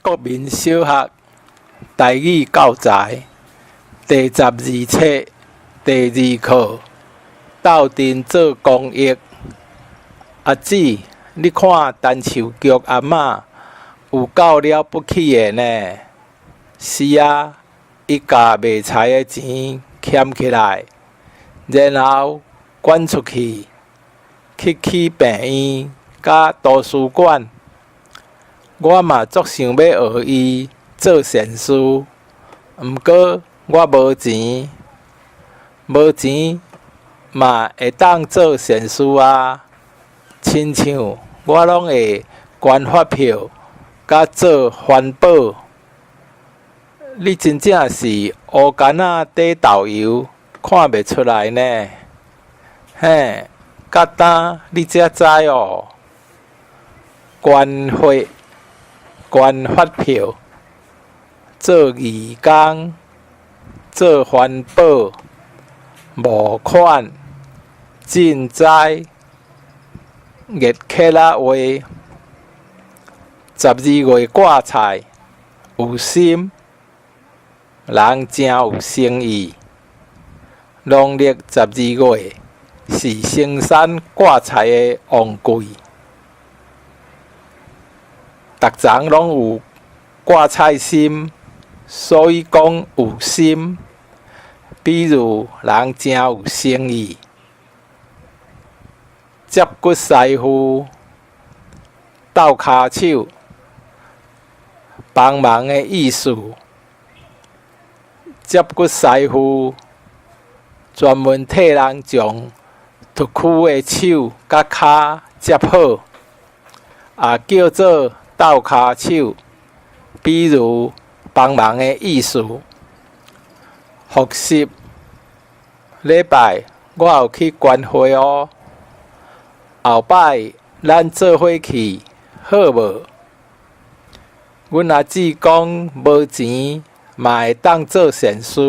國民小學台語教材第12冊第二課，鬥陣做公益。阿姊，你看陳樹菊阿嬤有夠了不起的呢。是啊，伊共賣菜的錢儉起來，然後捐出去，去起病院佮圖書館。我嘛足想欲學伊做善事，毋過我無錢，無錢嘛會當做善事啊！親像我攏會捐發票，佮做環保。你真正是烏竿仔底豆油，看袂出來呢。嘿，佮今你才知哦。捐血、捐發票、做義工、做環保、募款、賑災、熱客仔話、12月掛菜、有心、人誠有誠意。農曆十二月是生產掛菜的旺季，逐叢攏有掛菜心，所以講有心。比如人誠有誠意，接骨師傅、鬥跤手、幫忙的意思。接骨師傅專門替人將脫臼的手佮跤接好，也叫做鬥跤手。比如幫忙的意思。復習禮拜我有去捐血哦。後擺咱做伙去，好無？阮阿姊講無錢嘛會當做善事。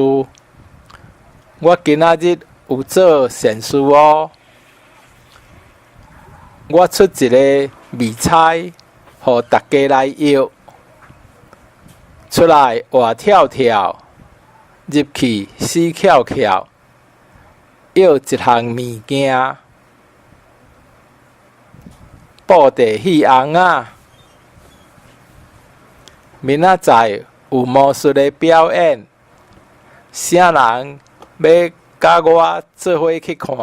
我今仔日有做善事哦。我出一个未猜，予大家來約。出來活跳跳，入去死翹翹。約一項物件，布袋戲尪仔。明仔載有魔術的表演，啥人欲佮我做伙去看？